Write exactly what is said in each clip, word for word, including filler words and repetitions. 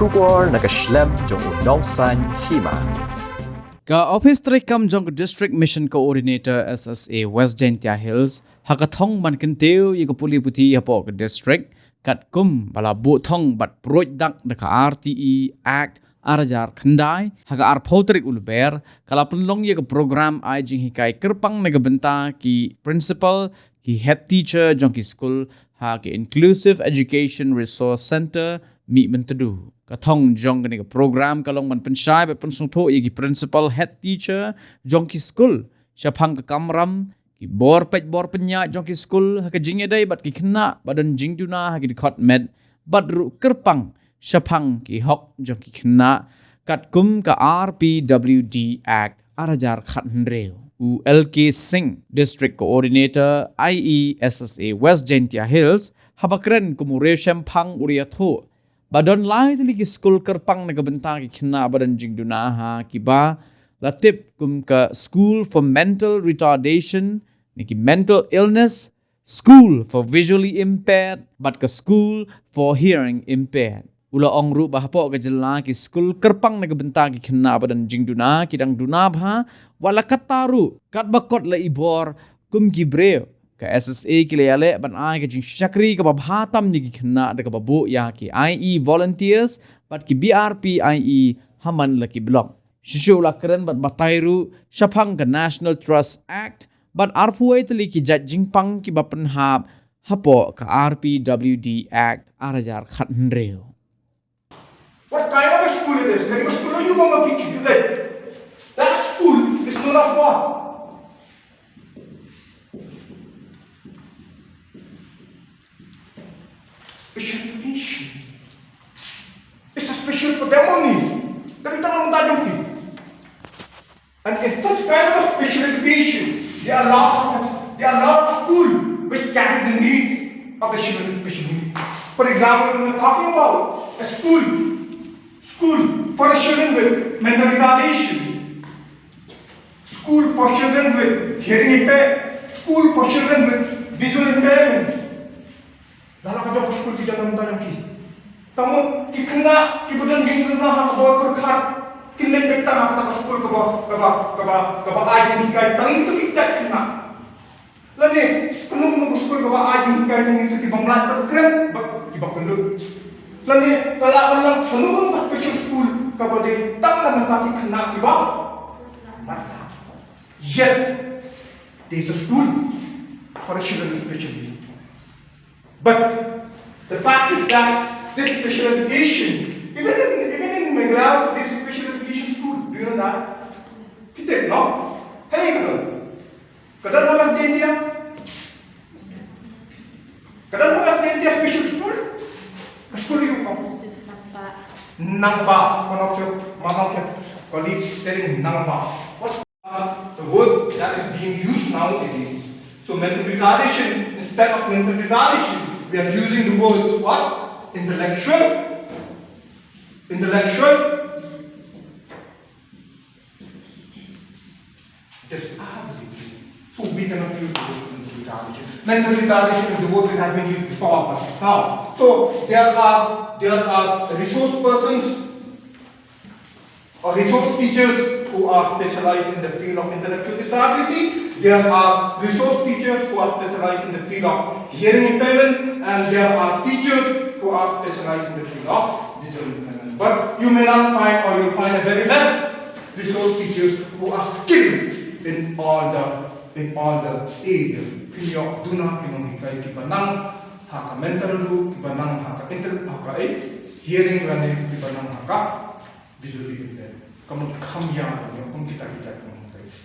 Khubor na ka shlem jong u nongsaiñ hima. Ka Office treikam jong ka District Mission Coordinator S S A West Jaintia Hills ha ka thong ban kyntiew ïa ka pule puthi hapoh ka district, katkum ba la buh thong bad pruid dak da ka R T E Act ar hajar khyndai, ha ka arphew tarik u Lber ka la pynlong ïa ka program ai jinghikai kyrpang na ka bynta ki principal, ki head teacher jong ki skul ha ki Inclusive Education Resource Centre Mihmyntdu. Ka thong jong kane ka program ka long ban pynshai bad pynsngewthuh ïa ki principal, head teacher jong ki skul shaphang ka kamram, ki bor peit bor pynïaid jong ki skul ha ka jingïadei bad ki khynnah ba don jingduna ha ki dkhot met, bad ruh kyrpang shaphang ki hok jong ki khynnah katkum ka R P W D Act ar hajar khathynriew. U L K Singh, District Coordinator I E S S A West Jaintia Hills, haba kren kum u riewshemphang u la ïathuh ba don lai tylli ki skul kyrpang na ka bynta ki khynnah ba don jingduna ha kiba la tip kum ka School for Mental Retardation, ne ki Mental Illness, School for Visually Impaired, bad ka School for Hearing Impaired. U la ong ruh ba hapoh ka jylla ki skul kyrpang na ka bynta ki khynnah ba don jingduna ki dang duna bha, wat la katta ruh katba kot la i bor kum ki briew, ka S S A ki la ïaleh ban ai ka jingshakri kaba bha tam ïa ki khynnah da kaba buh ïa ki I E volunteers bad ki B R P I E ha man la ki block. Shisha u la kren bad batai ruh shaphang ka National Trust Act bad arphew wei tylli ki jait jingpang kiba pynhap hapoh ka R P W D Act ar hajar khathynriew. What kind of a school it is? That school you want to be today. That school is not of God. Special education. It's a special for them only. Tapi tak nak tajam ki. And in such kind of special education, there are lots of, there are lots of school which cater the needs of the children with special needs. For example, we are talking about a school, school for children with mental retardation, school for children with hearing impairment, school for children with visual impairment. Lada ka dei ka skul ki jaka mynta jong ki. Tangba ki khynnah kiba don jingkyrkhu ha ka bor pyrkhat kin leit beit tang ha kata ka skul kaba, kaba, kaba, kaba ai jinghikai tang ïa ki jait khynnah. Lane kano kano ka skul kaba ai jinghikai tang ïa ki bym lait, ba kren bad kiba kyllut. Lane ka lah ban long kano kano ka special school kaba dei tang na ka bynta ki khynnah kiba mat. Yes, there is a school for a children with special needs. But the fact is that this special education, even in, even in Meghalaya, there is a special education school. Do you know that? Kita, no? Hey, ka don? Ka don ha West Jaintia? Ka don ha West Jaintia special school? Ka school ïa u kam? Nongbah, one of your, one of your colleagues telling Nongbah. What's Uh, the word that is being used nowadays. So mental retardation, instead of mental retardation, we are using the word what? Intellectual. Intellectual disability. So we cannot use the word mental retardation. Mental retardation is the word that has been used before, but now. So there are, there are resource persons or resource teachers who are specialized in the field of intellectual disability. There are resource teachers who are specialized in the field of hearing impairment, and there are teachers who are specialized in the field of visual impairment. But you may not find, or you'll find a very less resource teachers who are skilled in all the, in all the areas. Kin ïoh duna ki nonghikai kiba nang ha ka mental ruh, kiba nang ha ka intel-, ha ka, eh, hearing lane kiba nang ha ka visually impaired. Ka mut kham ïa ka ïa kum kita kita ka mut.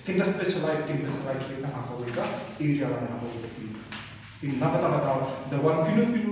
Kin da specialize, kin da specialize kita ha kawei ka area lane ha kawei ka field. In na kata kata da wan kino kino